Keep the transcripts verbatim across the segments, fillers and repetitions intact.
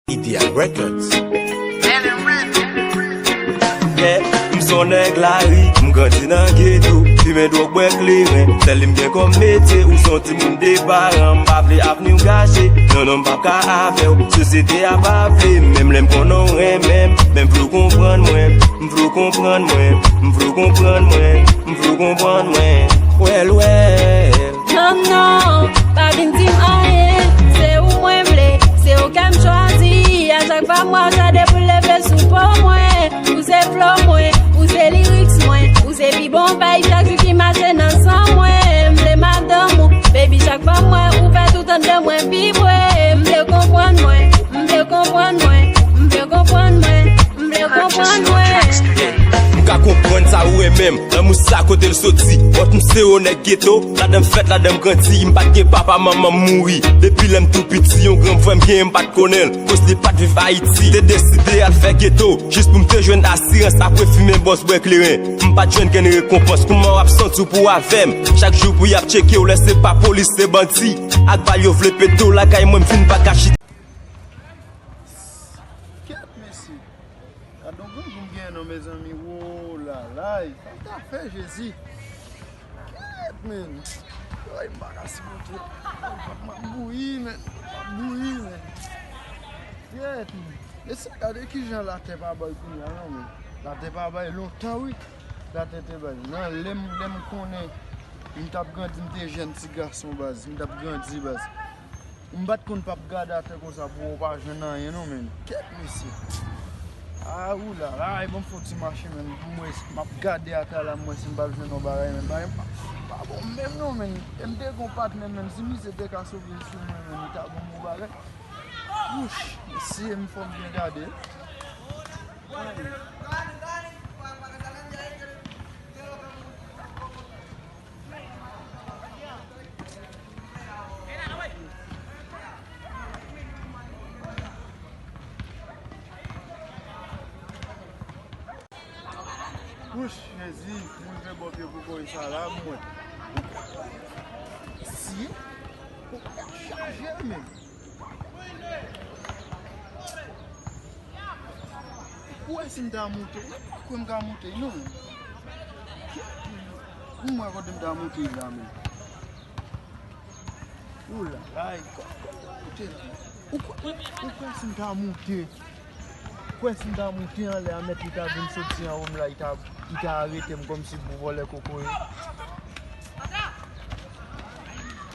Idea Records. Yeah, m se yon nèg lari, m grandi nan geto, fimen dwòg, bwè kleren, sèl li m gen kòm metye. Ou se yon timoun de paran, m pa vle avni w gache. Non, non, m p ap ka avè w, sosyete a pa vle m, menm lè m konnen w renmen m. Men m vle w konprann mwen, m vle w konprann mwen, m vle w konprann mwen, m vle w konprann mwen. Well, well. Non, non, pa vin di m anyen. Se ou mwen vle, se ou ke m chwazi. A chak fwa m wè w, sa depi w leve sou po mwen. Ou se flo mwen, ou se lyrics mwen, ou se pi bon vibe chak jou ki mache nan san mwen. M vle madanm ou, baby, chak fwa m wè ou fè tout anndan mwen vibre. M vle konprann mwen, m vle konprann mwen, m vle konprann mwen, m vle konprann mwen. M ka konprann sa ou renmen m, lanmou sa kote l soti. Wòch m se yon nèg geto, ladan m fèt, ladan m grandi. M pa t gen papa, manman m mouri. Depi lè m tou piti, yon gran frè m genyen, m pa t konnen l. Koz li pa t viv Ayiti, te deside al fè geto, jis pou m te jwenn asirans apre fimen bòs bwè kleren. M pa t jwenn kenn rekonpans, kouman w ap santi w pou w avè m? Chak jou pou y ap tcheke w, lè se pa polis, se bandi. Ak bal yo vle pete w, lakay mwen m fin pa ka chita. Kèt, mesye. Gad yon grangou m genyen non, mezanmi. Wo la la, sa m ta fè, Jezi? Kèt, men. Ay, m pa ka sipote. M ap bouyi, men. M ap bouyi, men. Kèt, men. Mesye, gade kijan latè pa bay kounye a, non, men. Latè pa bay lontan, wi. Latè te bay. Nan lè m, lè m konnen m t ap grandi, m te jèn ti gason, baz. M t ap grandi, baz. M pa t konn p ap gade atè konsa pou wè w pa jwenn anyen non, men. Kèt, mesye. A, ou la la, e ban m fè yon ti mache, men. M wè si m ap gade atè a la, m wè si m p ap jwenn yon bagay, men. Bagay pa, pa bon menm non, men. E m te gon patnè, men. Si misye te ka sove sou mwen, men, li ta bon bon bagay. Wouch, mesye, m fò m byen gade. Wouch, Jezi, moun fè bò pye pou kòy sa la, mwen. Si, pou ka chaje, men. Ou wè si m ta moute? Ou kwè m ka moute, non? M wè kote m ta moute la, men. Ou la, la, e kò, kò, kò moute la, men. Ou kwè, ou, ou kwè si m ta moute? Ou kwè si m ta moute anlè a, mèt li ta vin soti anwo m la, li ta, li ta arete m kòmsi pou vòlè kokoye?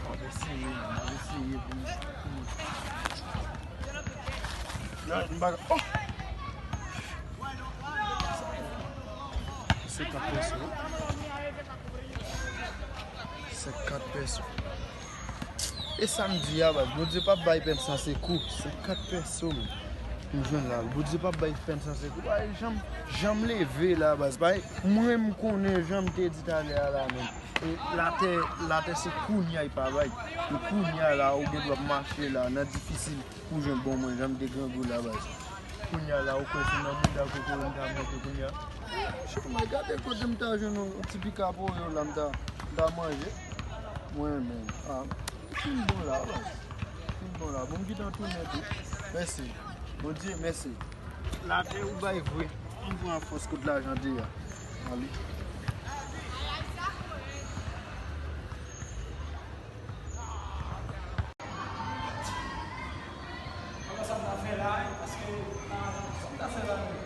M ap eseye, m ap eseye pou m, pou m. Gad, m pa ka, oh! Senkant pèso. Senkant pèso. E sa m di a, baz, Bondye p ap bay pèn san sekou. Senkant pèso, men. M jwenn la. Bondye p ap bay pèn san sekou. Bay, jan m, jan m leve la, baz. Bay, mwen, m konnen jan m te di talè a la, men. E latè, latè se kounye a y pa bay. E kounye a la, ou gen dwa ap mache la, nan difisil pou jwenn bon mwen, jan m te grangou la, baz. Kounye a la, ou kwè se nan bouda kokoye m ta monte kounye a? Chou, mwen gade kote m ta jwenn yon ti pika poyo la, m ta, m ta manje. Mwen menm, a, m fin bon la, baz. M fin bon la. Bon, m gentan tounen tou. Mèsi. Bondye, mèsi. Latè ou bay vre. M pran fòs kot lajan te ye a. Ale. Alò, sa m ta fè la, paske, a, sa m ta fè la, menm?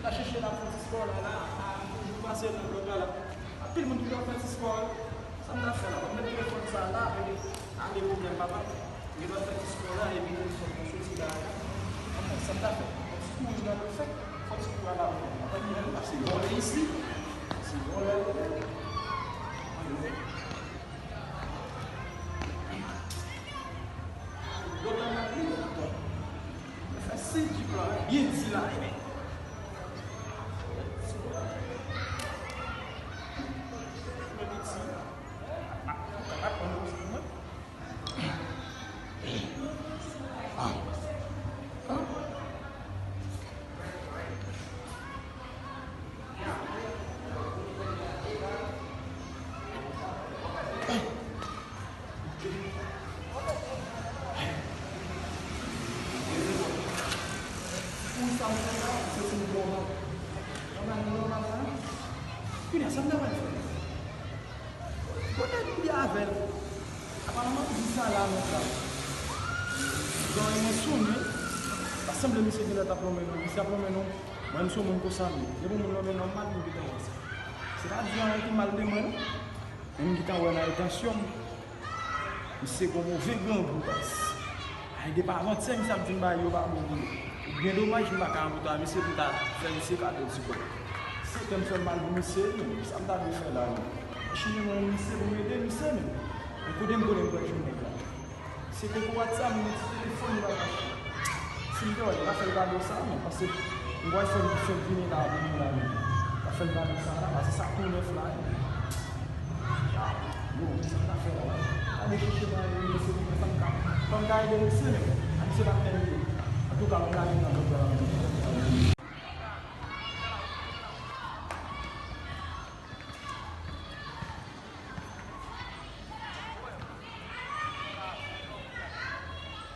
M ta chèche la fè ti spò la, la, a, m toujou pase nan blòk la, la. Anpil moun toujou ap fè ti spò, wi. Sa m ta fè la? Ban m met telefòn sa la, epi, ale pwoblèm, papa. M gen dwa fè ti spò la, epi telefòn mwen soti la, la. Anfen, sa m ta fè? Fò ti kouri nan l fè, fò ti kouri a la, papa, m pase vòlè isi, pase vòlè. Fè senk jip la, byen di la, men. Sa m fè la, se ti moun bon. Nòmal, nòmal la. Kounye a, sa m ta pral fè? Kote m di avè l? Aparaman, di sa la, non, sa. Jan mwen sonje, pa sanble misye genlè t ap lonmen non. Misye ap lonmen non. Mwen, m se yon moun konsa, men. Depi yon moun lonmen non mal, m gentan wè sa. Se pa di anyen ki mal de mwen, non. Men m gentan wè nan entansyon m. Misye gon move grangou, baz. Ay, depi avantyè, misye ap di m bagay yo pa bon pou li. Byen domaj, m pa ka antre nan misye pou m ta fè misye kado ti kòb. Se tè m fè m mal pou misye, men sa m ta dwe fè la, men. Chèche yon misye pou m ede misye, men. Men kote m konnen m pral jwenn nèg la? Se te pou WhatsApp, m gen ti telefòn, m pa kache. Si m te wè, m ta fè l kado sa, men, paske m kwè fò l fè l vini la, vini la, men. M ta fè l kado sa la, paske sa tou nèf la, men. Yo, sa m ta fè la? Gade chèche mwen, yo, se pou mwen, sa m ka, sa m ka ede misye, men. A misye pa fè l ye. Antouka, m lage nan